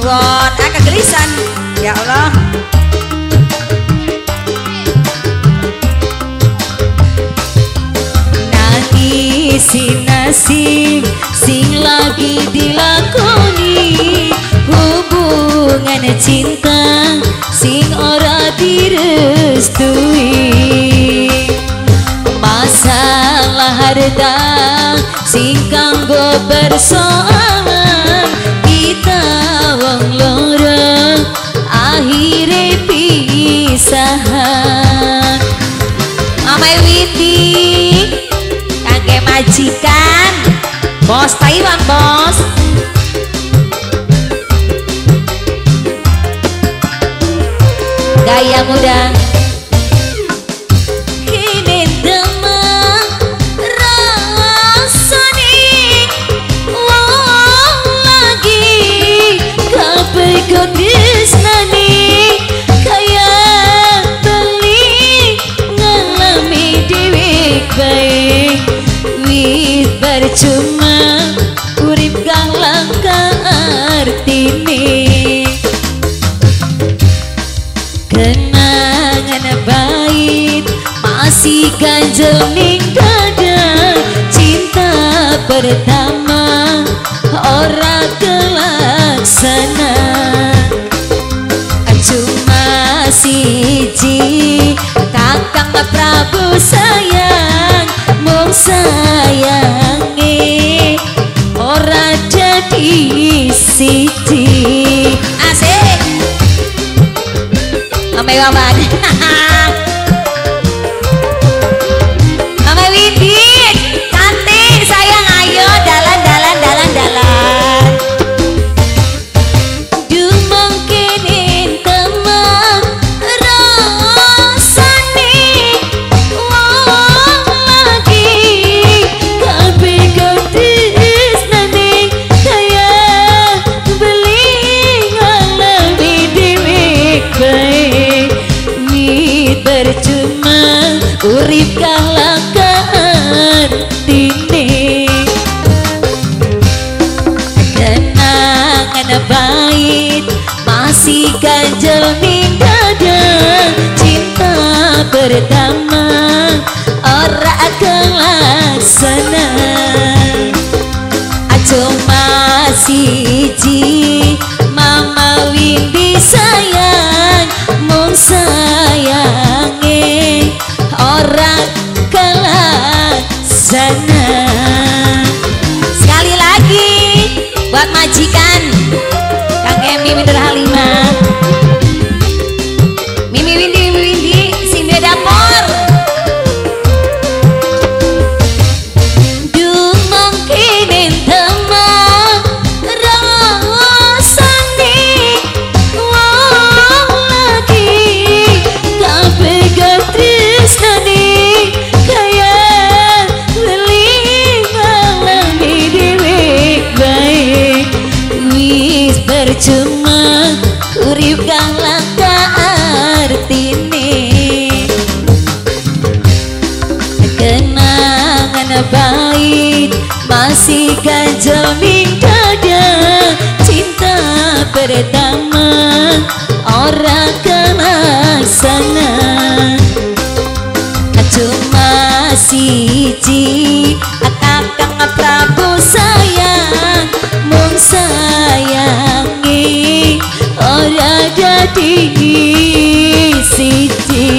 Suwon, kegelisan. Ya Allah. Nangisi nasib sing lagi dilakoni, hubungan cinta sing ora direstui. Masalah harta sing kanggo persoalan, kita wong loro akhire pisahan. Mama Windi kangge majikan bos Taiwan bos. Gaya muda kini demang rasane wong lagi kabeh tresnane kaya beli ngalami dhewe bae wis percuma urip kang langka artine. Kenangan pahit masih ganjel ning dada, cinta pertama ora kelaksana. Cuma siji Kakang Prabu sayang, mung sayange ora dadi siji. Asik Mama Wawan. Mama Windi cantik sayang, ayo dalan dalan dalan dalan. Dumang kene temang rasane wong lagi kabeh tresnane kaya beli ngalami dhewe bae. Percuma urip kang langka artine. Kenangan pahit masih ganjel ning dada, cinta pertama ora kelaksana. Cuma siji Mama Windi sayang, mung sayange ora kelaksana. Sekali lagi buat majikan Kang Emi Minder Halimah, Mimi Windi, Mimi Windi sing duwe dapur. Dumang kene temang rasane wong lagi kabeh tresnane kaya beli ngalami dhewe bae. Wis percuma urip kang langka artine. Kenangan pahit masih ganjel ning dada, cinta pertama ora kelaksana. Cuma siji Kakang Prabu sayang, mung sayange ora dadi siji.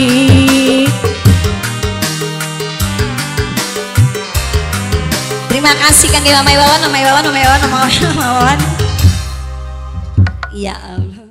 Terima kasih Kang Mama Wawan, Mama Wawan, Mama Wawan, Mama Wawan. Ya Allah.